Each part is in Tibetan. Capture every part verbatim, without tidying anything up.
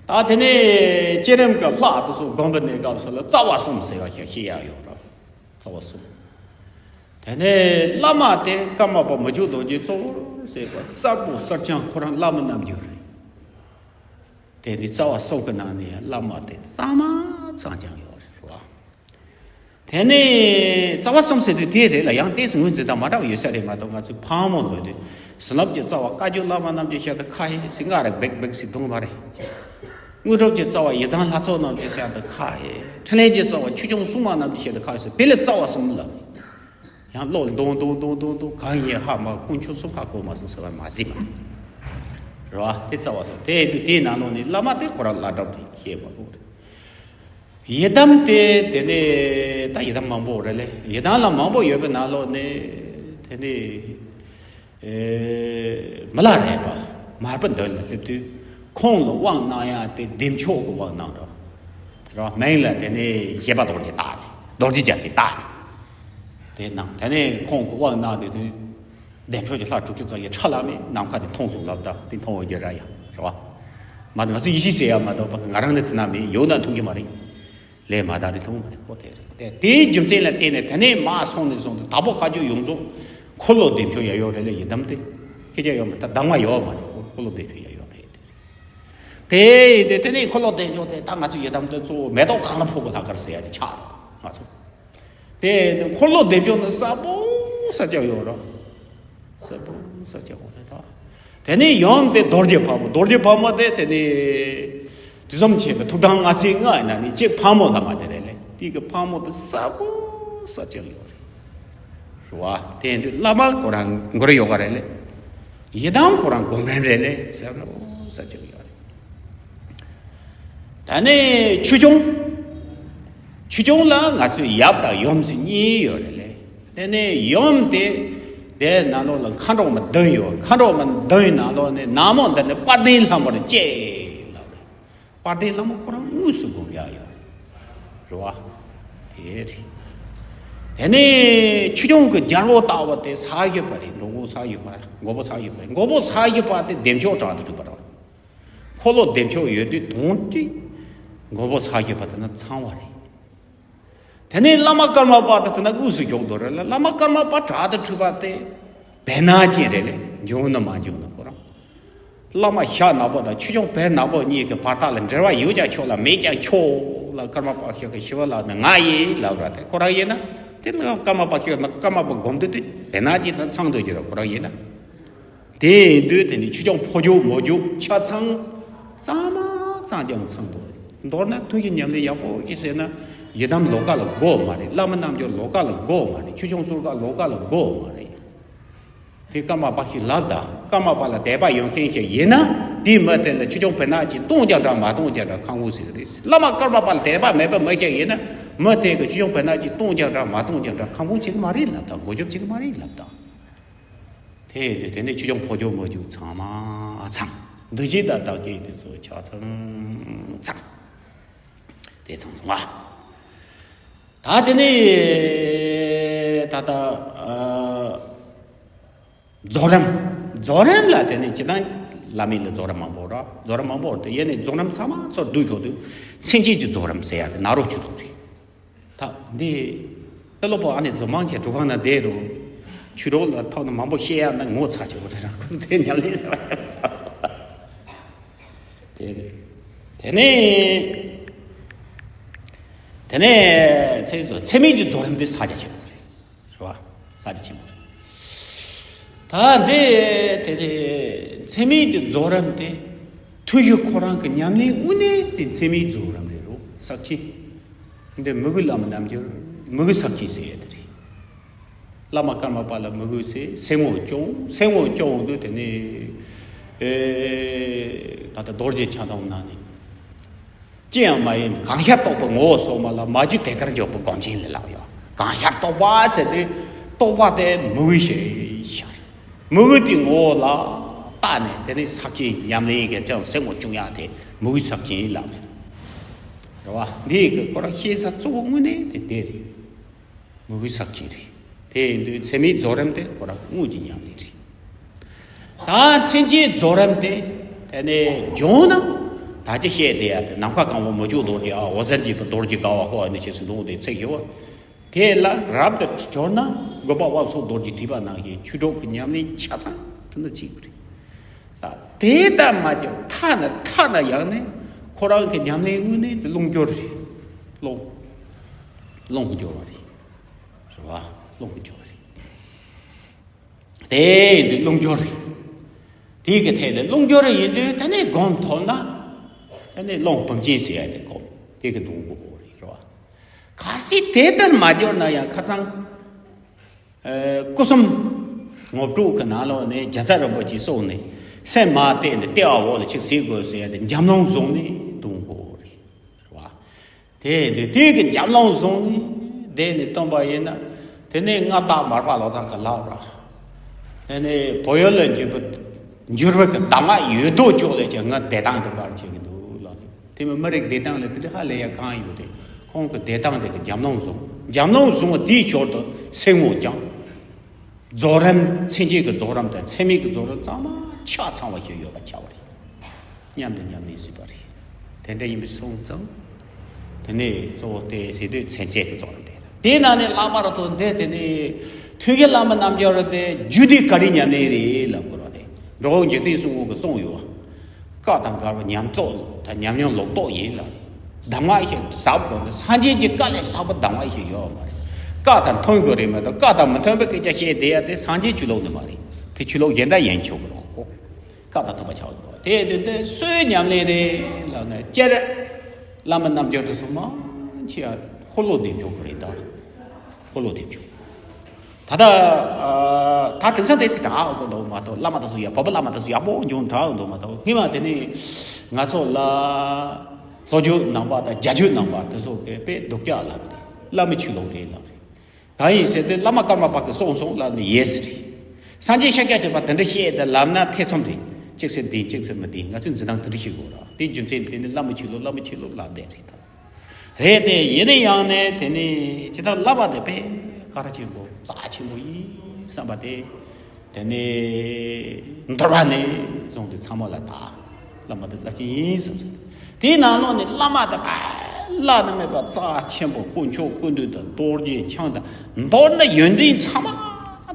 ད་དེ་ནས་བསྐྱེད་རིམ་གྱི་ལྷ་དེ་ཚོ་སྒོམ་པའི་གནས་སྐབས་སུ་ལ་རྩ་བ་གསུམ་ཟེར་བ་ཞིག་ཤེས་ཡ་ཡོད་རེད། རྩ་བ་གསུམ། དེ་ནས་བླ་མ་དེ་ཀརྨ་པ་མི་བསྐྱོད་རྡོ་རྗེ་གཙོ་བོར་ཟེར་བ་གསལ་པོ་གསལ་རྐྱང་ཁོ་རང་བླ་མ་རྣལ་འབྱོར་རེད། དེ་ནི་རྩ་བ་གསུམ་གྱི་ནང་ནས་བླ་མ་དེ་གཙང་མ་གཙང་རྐྱང་ཡོད་རེད་རོ། དེ་ནས་རྩ་བ་གསུམ་ཟེར་དུས་དེ་རེད་ལ། ཡང་ཏོག་ཙམ་ངོས་འཛིན་སྟངས་མ་འདྲ་བ་ཡོད་ས་རེད་མ་གཏོགས། ང་ཚོས་ཕག་མོ་ལོས་དུས་བྱིན་རླབས་ཀྱི་རྩ་བ་བཀའ་བརྒྱུད་བླ་མ་རྣམས་ཀྱི་ཞལ་དུ་ཁ་ཧེ་ཟེར་ང་རེ་སྦེག་སྦེག་ཟེར་གཏོང་བ་རེད། དངོས་གྲུབ་ཀྱི་རྩ་བ་ཡི་དམ་ལྷ་ཚོགས་རྣམས་ཀྱི་ཞལ་དུ་ཁ་ཧེ། འཕྲིན་ལས་ཀྱི་རྩ་བ་ཆོས་སྐྱོང་སྲུང་མ་རྣམས་ཀྱི་ཞལ་དུ་ཁ་ཧེ་ཟེར། དེ་ལས་རྩ་བ་གསུམ་ལ། ཡང་བློ་འདོང་འདོང་འདོང་འདོང་འདོང་གང་ཡིན་ཧ་མ་དཀོན་མཆོག་གསུམ་ཧ་གོ་མ་སོང་ཟེར་བ་མ་གཟིགས་པ་རེད་བ། དེ་རྩ་བ་གསུམ་དེ་ཡིན་དུས་དེའི་ནང་ལོགས་ནས་བླ་མ་དེ་ཁོ་རང་བླ་གྲྭ་རེད་ཤེས་པ་དགོས་རེད། ཡི་དམ་དེ་དེ་ནས་ད་ཡི་དམ་མང་པོ་རེད་ལེ། ཡི་དམ་ལ་མང་པོ་ཡོད་པའི་ནང་ལོགས་ནས་དེ་ནས་ཨེ་མི་ལ་རས་པ་མར་པ་མདུན་ལ་སླེབས་དུས་ཁོང་ལ་དབང་གནང་ཡ་དེ་བདེ་མཆོག་གི་དབང་གནང་རོགས་རོགས། མིང་ལ་དེ་ནས་བཞད་པ་རྡོ་རྗེ་བཏགས་ནས་རྡོ་རྗེ་རྒྱལ་མཚན་བཏགས་ནས་དེ་གནང་། དེ་ནས་ཁོང་གི་དབང་གནང་དེ་དུས། བདེ་མཆོག་གི་ལྷ་དྲུག་ཅུ་རྩ་བཞི་ཁྲ་ལམ་མེ་ནམ་མཁའ་དེ་མཐོང་སོང་ལབ། ད་དེ་མཐོང་བའི་རྒྱུ་ར་ཡ་རེད་བ། མ་དེ་ང་ཚོ་ཡིད་ཆེས་བྱེད་ཡ་མ་གཏོགས་པ་ང་རང་ནི་དེ་ན་མེད། ཡོད་ན་མཐོང་གི་མ་རེད། ལས་མ་དག་དེ་མཐོང་མ་རེད་ཁོ། དེ་རེད། དེ་དེའི་རྒྱུ་མཚན་ལ་བརྟེན་ནས་དེ་ནས་མ་སོང་ནས་བཟུང་སྟེ་དྭགས་པོ་བཀའ་བརྒྱུད་ཡོངས་རྫོགས་འཁོར་ལོ་བདེ་མཆོག་ཡ་ཡོད་རེད་ལ། ཡི་དམ་དེ་ཁྱེད་ཅག་ཡོད་མ་རེད། ད་གདམས་ངག་ཡོད་མ་རེད། འཁོར་ལོ་བདེ་མཆོག་ཡ་ཡོད་རེད། དེ་རེད། དེ་ཡིན་དུས་དེ་ནས་འཁོར་ལོ་བདེ་མཆོག་དེ་ད་ང་ཚོ་ཡི་དམ་དེ་གཙོ་བོ་མེ་ཏོག་གང་ལ་ཕོག་གི་ལྷག་དཀར་ཟེར་ཡ་དེ་ཆགས་འདུག་ང་ཚོ། དེ་འཁོར་ལོ་བདེ་མཆོག་ནི་གསལ་པོ་གསལ་རྐྱང་ཡོད་རེད། གསལ་པོ་གསལ་རྐྱང་ཡོད་རེད། དེ་ནས་ཡུམ་དེ་རྡོ་རྗེ་ཕག་མོ། རྡོ་རྗེ་ཕག་མོ་དེ་དེ་ནས་དུས་གསུམ་མཁྱེན་པའི་ཐུགས་དམ་ལྔ་ཚན་ལྔ་ཡིན་ན་ནི་གཅིག་ཕག་མོ་ལ་མ་དེ་རེད་ལེ། དེ་གི་ཕག་མོ་དེ་གསལ་པོ་གསལ་རྐྱང་ཡོད་རེད། རེད་བ། དེ་ཡིན་དུས་བླ་མ་ཁོ་རང་མགོ་རེ་ཡོད་ག་རེད་ལེ། ཡི་དམ་ཁོ་རང་སྒོམ་རིམ་རེད་ལེ། གསལ་པོ་གསལ་རྐྱང་ཡོད་རེད། ད་ནི་ཆོས་སྐྱོང་། ཆོས་སྐྱོང་ལ་ང་ཚོས་ཡབ་དང་ཡུམ་ཟེར་གཉིས་ཡོད་རེད་ལེ། དེ་ནས་ཡུམ་དེ་དེ་ནང་ལོགས་ལ་མཁའ་འགྲོ་མ་བདུན་ཡོད། མཁའ་འགྲོ་མ་བདུན་ནང་ལོགས་ནས་ནག་མོ་འདི་ནི་དཔལ་ལྡན་ལྷ་མོར་གཅེས་ལབ་རེད། དཔལ་ལྡན་ལྷ་མོ་ཁོ་རང་དངོས་སུ་སྒོམ་ཡ་ཡོད་རེད་བ། དེ་རེད། དེ་ནས་ཆོས་སྐྱོང་གི་རྒྱལ་པོ་ལྟ་བུ་དེ་ས་བཞི་པ་རེད། མགོན་པོ་ས་བཞི་པ། མགོན་པོ་ས་བཞི་པ་རེད། མགོན་པོ་ས་བཞི་པ་དེ་བདེ་མཆོག་དྲག་ཏུ་གྲུབ་པ་རེད། འཁོར་ལོ་བདེ་མཆོག་ཡོད་དུས་དོན་དེ་མགོན་པོ་ས་བཞི་པ་དེ་ན་ཚང་བ་རེད། དེ་ནས་བླ་མ་ཀརྨ་པ་དེ་དེ་ན་དངོས་སུ་བཞུགས་འདུག་རེད་ལ། བླ་མ་ཀརྨ་པ་དྲག་ཏུ་གྲུབ་པ་དེ་བེར་ནག་ཅན་རེད་ལེ། འབྱུང་ན་མ་འབྱུང་ན་ཁོ་རང་། བླ་མ་ཞྭ་ནག་པོ་དང་ཆོས་སྐྱོང་བེར་ནག་པོ་གཉིས་ཀྱི་བར་ཐག་ལ་འབྲེལ་བ་ཡོད་ཀྱང་ཆོག་ལ་མེད་ཀྱང་ཆོག་ལ། ཀརྨ་པ་ཞིག་གིས་ཞི་བ་ལྷ་ནི་ང་ཡིན་ལབ་ར་དེ་ཁོ་རང་ཡིན་ན། དེ་ནི་ཀརྨ་པ་ཞིག་ན་ཀརྨ་པ་སྒོམ་དུས་དེ་བེར་ནག་ཅན་དང་ཚང་འདོད་ཀྱི་ར་ཁོ་རང་ཡིན་ན། དེ་ཡིན་དུས་དེ་ནི་ཆོས་སྐྱོང་ཕོ་རྒྱུད་མོ་རྒྱུད་ཆ་ཚང་གཙང་མ་གཙང་རྐྱང་ཚང་འདུག་རེད། མདོར་ན་ཐུན་གྱི་ཉམས་ལེན་ཡག་པོ་ཞིག་བྱས་ན་ཡི་དམ་ལོ་ཀ་ལ་དགོས་མ་རེད། བླ་མ་རྣལ་འབྱོར་ལོ་ཀ་ལ་དགོས་མ་རེད། ཆོས་སྐྱོང་གསུར་ཀ་ལོ་ཀ་ལ་དགོས་མ་རེད། དེ་ཀརྨ་པ་ཞིག་ལབ་དང་། ཀརྨ་པ་ལ་དད་པ་ཡོད་མཁན་ཞིག་ཡིན་ན་དེའི་མི་དེ་ལ་ཆོས་སྐྱོང་བེར་ནག་ཅན་གཏོང་རྒྱག་འདྲ་མ་གཏོང་རྒྱག་འདྲ་ཁག་པོ་ཞིག་རེད། བླ་མ་ཀརྨ་པ་ལ་དད་པ་མེད་པ་མི་ཞིག་ཡིན་ན་མི་དེ་གི་ཆོས་སྐྱོང་བེར་ནག་ཅན་གཏོང་རྒྱག་འདྲ་མ་གཏོང་རྒྱག་འདྲ་ཁག་པོ་ཞིག་མ་རེད་ལབ་དང་། མགོ་རྒྱབ་ཅིག་མ་རེད་ལབ་དང་། དེ་དེ་དེ་ནས་ཆོས་སྐྱོང་ཕོ་རྒྱུད་མོ་རྒྱུད་ཚང་མ་ཚང་། འདུ་བྱེད་དང་བདག་བསྐྱེད་དེ་ཚོ་ཆ་ཚང་ཚང་། དེ་ཚང་སོང་ང་། ད་དེ་ནས་ད་ལྟ་ཨ་རྫོགས་རིམ། རྫོགས་རིམ་ལ་དེ་ནས་སྤྱིར་བཏང་བླ་མེད་ལ་རྫོགས་རིམ་མང་པོ་ར། རྫོགས་རིམ་མང་པོ་རེད་དེ། ཡེ་ནས་རྫོགས་རིམ་ཚང་མ་ཚུར་བསྡུས་ཞོག་དུས་མཚན་བཅས་ཀྱི་རྫོགས་རིམ་ཟེར་ཡ་དེ་ནཱ་རོ་ཆོས་དྲུག་རེད། ད་འདི་ཏེ་ལོ་པོ་ཨ་ནེ་རྫོགས་མང་ཆེ་གྲུབ་ཁང་ན་བསྡད་རུང་ཆོས་གྲོགས་ལ་ཐོག་ནས་མང་པོ་བཤད་ཡ་ན་ངོ་ཚ་ཆེ་བོ་རེད་ར། ཁོ་དེ་ཉམས་ལེན་ཟེར་བ་ཡང་ཚ་སོང་། དེ་དེ་ནས་དེ་ནས་ཚེ་རྫོགས་ཚད་མེད་ཀྱི་རྫོགས་རིམ་དེ་ས་རྒྱ་ཆེན་པོ་རེད། རེད་བ། ས་རྒྱ་ཆེན་པོ་རེད། ད་འདི་དེ་དེ་ཚད་མེད་ཀྱི་རྫོགས་རིམ་དེ་ཐུགས་རྗེ་ཁོ་རང་གི་ཉམས་ལེན་དངོས་གནས་དེ་ཚད་མེད་རྫོགས་རིམ་རེད་རོ། ས་ཁྱི། འདི་མི་གི་བླ་མ་རྣལ་འབྱོར། མི་གི་ས་ཁྱི་ཟེར་ཡ་དེ་རེད། བླ་མ་ཀརྨ་པ་ལ་མི་གི་ཟེར། སེམས་ངོ་སྐྱོང་། སེམས་ངོ་སྐྱོང་དུས་དེ་ནས་ཨེ་ད་ལྟ་རྡོ་རྗེ་འཆང་ཐང་ན་ནི། ཅི་ཡང་མ་ཡིན་གང་ཤར་རྟོག་པའི་ངོ་བོ་སོ་མ་ལ། མ་བརྗོད་དེ་ལྟར་འཇོག་པའི་སྒོམ་ཆེན་ལས་ལགས་ཡོད། གང་ཤར་རྟོག་པ་ཟེར་དུས་རྟོག་པ་དེ་མི་གི་ཞེས་ཤར། མི་གི་དེའི་ངོ་བོ་ལ་བལྟས་ནས་དེ་ནས་ས་ཁྱི་ཉམས་ལེན་གྱི་ཅང་སེམས་ངོ་སྐྱོང་ཡག་དེ་མི་གི་ས་ཁྱི་ལབ་རེད་བ། འདི་གི་ཁོ་རང་ཤེས་ས་གཙོ་བོ་དངོས་གནས་དེ་དེ་རེད། མི་གི་ས་ཁྱི་རེད། དེ་ཡིན་དུས་ཚད་མེད་རྫོགས་རིམ་དེ་ཁོ་རང་དངོས་ཀྱི་ཉམས་ལེན་རེད། ད་མཚན་བཅས་རྫོགས་རིམ་དེ་དེ་ནས་འབྱུང་ན་ ད་ཅི་བཤད་དེ་ཡ་དེ་ནམ་མཁའ་གང་བ་མི་བསྐྱོད་རྡོ་རྗེ་ཨ་འོད་ཟེར་འབྱིན་པའི་རྡོ་རྗེ་དགའ་བ་ཧོ་ཨ་ནི་ཞེས་སུ་འདུག་དེ་ཚིག་ཞུ་བ། དེ་ལ་རབ་ཏུ་སྦྱོར་ན་དགོན་པ་དབང་སོགས་རྡོ་རྗེ་བྲིས་པ་ནང་བཞིན་ཆོས་གྲོགས་ཀྱི་ཉམས་ལེན་ཆ་ཚང་དེ་འདྲ་བྱེད་དགོས་རེད། ད་དེ་ལྟར་མ་བྱུང་ཐ་ན་ཐ་ན་ཡང་ནས་ཁོ་རང་གི་ཉམས་ལེན་དངོས་གནས་དེ་རླུང་སྦྱོར་རེད། རླུང་རླུང་གི་སྦྱོར་བ་རེད། རེད་བ། རླུང་གི་སྦྱོར་བ་རེད། དེ་ཡིན་དུས་རླུང་སྦྱོར་རེད། དེའི་གི་ཐད་ལ་རླུང་སྦྱོར་ཡིན་དུས་དེ་ནས་སྒོམ་ཐོབ་ན། དེ་ནས་རླུང་བུམ་ཅན་ཟེར་ཡ་དེ་སྒོམ་དེ་གི་འདུག་གོ་རེད་རོ། གལ་སྲིད་དེ་ལྟར་མ་སྦྱོར་ན་ཡང་ཁ་ཚང་། ཨ་སྐུ་གསུམ་ངོ་སྤྲོད་ཀྱི་ནང་ལོགས་ནས་རྒྱལ་ཚབ་རིན་པོ་ཆེ་གསུངས་ནས་སེམས་མ་གཏད་ནས་ལྟེ་བ་འོག་ལ་ཅིག་ཟེར་དགོས་ཟེར་ཡ་དེ་འཇམ་རླུང་བཟུང་ནས་འདུག་གོ་རེད་རོ། དེ་དེ་དེ་གི་འཇམ་རླུང་བཟུང་ནས་བསྡད་ནས་བཏོན་པ་ཡིན་ན། དེ་ནས་མངའ་བདག་མར་པ་ལོ་ཙཱ་གི་ལག་ར། དེ་ནས་བོད་ཡུལ་ལ་འགྱུར་བ་འགྱུར་བ་གི་གདམས་ངག་ཡོད་དོ་ཅོག་ལས་ཀྱང་ང་བདེ་ཐང་དུ་བཀར་བྱེད་ཀྱི་འདུག་ལ། དེ་མི་མི་རིགས་བདེ་ཐང་ལ་དེ་འདྲ་ཧ་ལས་ཡ་གང་ཡོད་དེ་ཁོང་གི་བདེ་ཐང་དེ་གི་འཇམ་རླུང་བཟུང་འཇམ་རླུང་བཟུང་བ་དེའི་ཞོར་དུ་སེམས་ངོ་ཀྱང་། རྫོགས་རིམ་མཚན་བཅས་ཀྱི་རྫོགས་རིམ་དང་མཚན་མེད་ཀྱི་རྫོགས་རིམ་ཚང་མ་ཆ་ཚང་བ་ཞིག་ཡོད་པ་ཆགས་པ་རེད། མཉམ་དུ་མཉམ་གནས་བཟོས་པ་རེད། དེ་འདྲ་ཡིན་པའི་སོང་ཙང་། དེ་ནས་གཙོ་བོ་དེ་ཟེར་དུས་མཚན་བཅས་ཀྱི་རྫོགས་རིམ་དེ་རེད། དེའི་ནང་ནས་ལྷག་པར་དུ་འདི་དེ་ནས་ཐུགས་ཀྱི་བླ་མའི་རྣལ་འབྱོར་དེ་རྒྱུད་སྡེ་ག་རེ་ཉམས་ལེན་རེད་ལབ་དགོས་ར་དེ་འགྲོ་བ་འཇིག་རྟེན་གསུམ་མགོན་གྱིས་གསུངས་ཡོད་པ། བཀའ་དང་འགལ་བ་ཉམས་རྟོགས་དང་ཉམས་མྱོང་ལོག་རྟོག་ཡིན་ལ། གདམས་ངག་ཞིག་ཟབ་དགོས་ན་སངས་རྒྱས་ཀྱི་བཀའ་ལས་ལྷག་པ་གདམས་ངག་ཞིག་ཡོད་མ་རེད། བཀའ་དང་མཐུན་དགོས་རེད་མ་གཏོགས་བཀའ་དང་མི་མཐུན་པའི་སྐད་ཆ་བཤད་བསྡད་ཡ་དེ་སངས་རྒྱས་ཆོས་ལུགས་ནི་མ་རེད། དེ་ཆོས་ལུགས་གཞན་འདྲ་ཡིན་ཆོག་གི་རེད་ཁོ། བཀའ་དང་མཐུན་པ་ཆགས་དགོས་རེད། དེ་དེ་དེ་སུའི་ཉམས་ལེན་རེད་ལབ་ན་སྤྱིར་བླ་མ་རྣལ་འབྱོར་དེ་ཚོ་མང་ཆེ་བ་འཁོར་ལོ་བདེ་མཆོག་གི་རེད་ད། འཁོར་ལོ་བདེ་མཆོག་ད་ལྟ་ཨ་ད་དེང་སང་དེ་སྲིད་དྲག་གོ་འདུག་མ་གཏོགས་བླ་མ་དེ་ཚོ་ཡ་བོད་པ་བླ་མ་དེ་ཚོ་ཡག་པོ་འབྱུང་དྲག་འདུག་མ་གཏོགས་སྔོན་མ་དེ་ནི་ང་ཚོ་ལ་ལྷོ་རྒྱུད་ནང་པ་དང་རྒྱ་རྒྱུད་ནང་པ་དེ་ཚོ་གི་དཔེ་སྡུག་ཅག་ལབ་རེད། བླ་མའི་ཆོས་ལུགས་རེད་ལབ་རེད། གང་ཡིན་ཟེར་དུས་བླ་མ་ཀརྨ་པ་གིས་གསུངས་སོང་ལབ་ནས་ཡེ་སི་རེད། སངས་རྒྱས་ཤཱཀྱ་ཐུབ་པ་དེ་འདྲ་བཤད་དེ་ལབ་ན་ཐེ་ཚོམ་རེད། གཅིག་ཟེར་བདེན་གཅིག་ཟེར་མི་བདེན། ང་ཚོས་འཛིན་སྟངས་དེ་འདྲ་ཞིག་དགོས་ར། དེ་རྒྱུ་མཚན་དེ་ནི་བླ་མའི་ཆོས་ལུགས་བླ་མའི་ཆོས་ལུགས་ལབ་བསྡད་རེད་ད། རེད་དེ་ཡིན་ན་ཡང་ནས་དེ་ནི་ཇི་ལྟར་བསླབ་པ་དེ་དཔེ་གལ་ཆེན་པོ་རྩ་ཆེན་པོ་ཡིན་བསམ་པ་དེ། དེ་ནས་འདོར་བ་ནས་བཟུང་སྟེ་ཚང་མ་ལ་བདག་བླ་མ་དེ་རྩ་ཆེན་ཡིན་བསམ། དེའི་ནང་ལོགས་ནས་བླ་མ་དེ་བླ་ན་མེད་པ་རྩ་ཆེན་པོ་དཀོན་མཆོག་ཀུན་འདུས་དང་རྡོ་རྗེ་འཆང་དང་མདོར་ན་ཡོན་ཏན་ཚང་མ་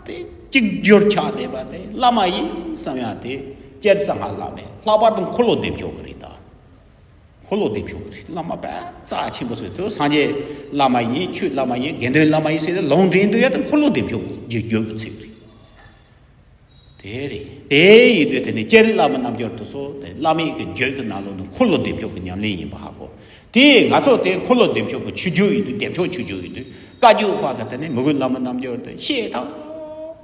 དེ་གཅིག་གྱུར་ཆགས་བསྡད་པ་དེ་བླ་མ་ཡིན་བསམ་ཡ་དེ་སྤྱིར་གསང་སྔགས་བླ་མེད་ལྷག་པར་དུ་འཁོར་ལོ་བདེ་མཆོག་གི་རེད་ད། འཁོར་ལོ་བདེ་མཆོག་རེད། བླ་མ་དཔེ་རྩ་ཆེན་པོ་ཟེར་དུས་སངས་རྒྱས་བླ་མ་ཡིན། ཆོས་བླ་མ་ཡིན། དགེ་འདུན་བླ་མ་ཡིན་ཟེར་ཏེ་ལུང་འདྲེན་དུས་ཡ་དེ་འཁོར་ལོ་བདེ་མཆོག་རྒྱུད་ཀྱི་ཚིག་རེད། དེ་རེད། དེ་ཡིན་དུས་དེ་ནི་སྤྱིར་བླ་མ་རྣལ་འབྱོར་དེ་ཚོ་དེ་བླ་མའི་གི་རྒྱུད་ཀྱི་ནང་ལོགས་ནས་འཁོར་ལོ་བདེ་མཆོག་གི་ཉམས་ལེན་ཡིན་པ་ཧ་གོ། དེ་ང་ཚོ་དེ་འཁོར་ལོ་བདེ་མཆོག་གི་ཆོས་བརྒྱུད་ཡིན་དུས་བདེ་མཆོག་ཆོས་བརྒྱུད་ཡིན་དུས་བཀའ་བརྒྱུད་པ་གི་དེ་ནི་མི་དགོས་བླ་མ་རྣལ་འབྱོར་དེ་བཤད་དང་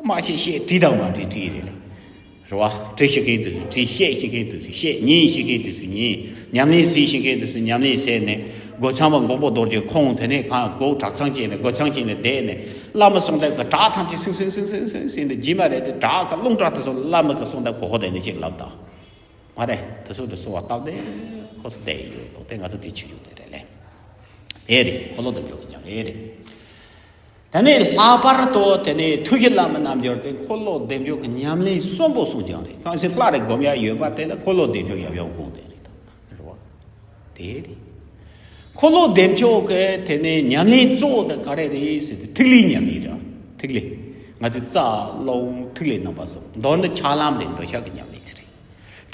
མ་བཤད་བྲིས་དང་མ་བྲིས་བྲིས་རེད་ལེ། རེད་བ། བྲིས་ཤེས་མཁན་དེ་ཚོས་བྲིས། བཤད་ཤེས་མཁན་དེ་ཚོས་བཤད། ཉན་ཤེས་མཁན་དེ་ཚོས་ཉན། ཉམས་ལེན་བྱེད་ཤེས་མཁན་དེ་ཚོས་ཉམས་ལེན་བྱས་ནས་སྒོ་ཚང་མ་མགོན་པོ་རྡོ་རྗེ་ཁོང་དེ་ནས་གང་སྒོ་གྲྭ་ཚང་བྱས་ནས་སྒོ་ཚང་བྱས་ནས་བསྡད་ནས་བླ་མ་གསུང་ཐབས་ཀྱི་སྒྲ་ཐམས་ཅད་སིང་སིང་སིང་སིང་སིང་ཟེར་ནས་རྗེས་མ་རེད་དེ་སྒྲ་གི་རླུང་སྒྲ་དེ་ཚོ་བླ་མ་གི་གསུང་ཐབས་གོ་ཧོ་དེ་ནས་ཅིག་ལབ་དང་། མ་རེད་དེ་ཚོ་དེ་གསོལ་བ་བཏབ་ནས་ཁོ་ཚོ་བསྡད་ཡོད་ལོ། དེ་ང་ཚོ་དེ་ཆོས་ལུགས་དེ་རེད་ལེ། དེ་རེད། འཁོར་ལོ་བདེ་མཆོག་གི་ཉམས་ལེན་རེད། དེ་ནས་ལྷག་པར་དུ་དེ་ནས་ཐུགས་ཀྱི་བླ་མ་རྣལ་འབྱོར་དེ་འཁོར་ལོ་བདེ་མཆོག་གི་ཉམས་ལེན་གསོན་པོ་གསུངས་ཀྱང་རེད། གང་ཞིག་སླར་རེ་སྒོམ་ཡ་ཡོད་པ་དེ་ལ་འཁོར་ལོ་བདེ་མཆོག་ཡབ་ཡུམ་དགོངས་ཏེ་རེད་ད། རེད་བ། དེ་རེད། འཁོར་ལོ་བདེ་མཆོག་གི་དེ་ནས་ཉམས་ལེན་གཙོ་བོ་དེ་ག་རེ་རེད་ཟེར་དུས་ཐིག་ལེའི་ཉམས་ལེན་རེད། ཐིག་ལེ། ང་ཚོས་རྩ་རླུང་ཐིག་ལེ་རྣམ་པ་གསུམ། མདོར་ན་ཆགས་ལམ་རེད། འདོད་ཆགས་ཀྱི་ཉམས་ལེན་དེ་རེད།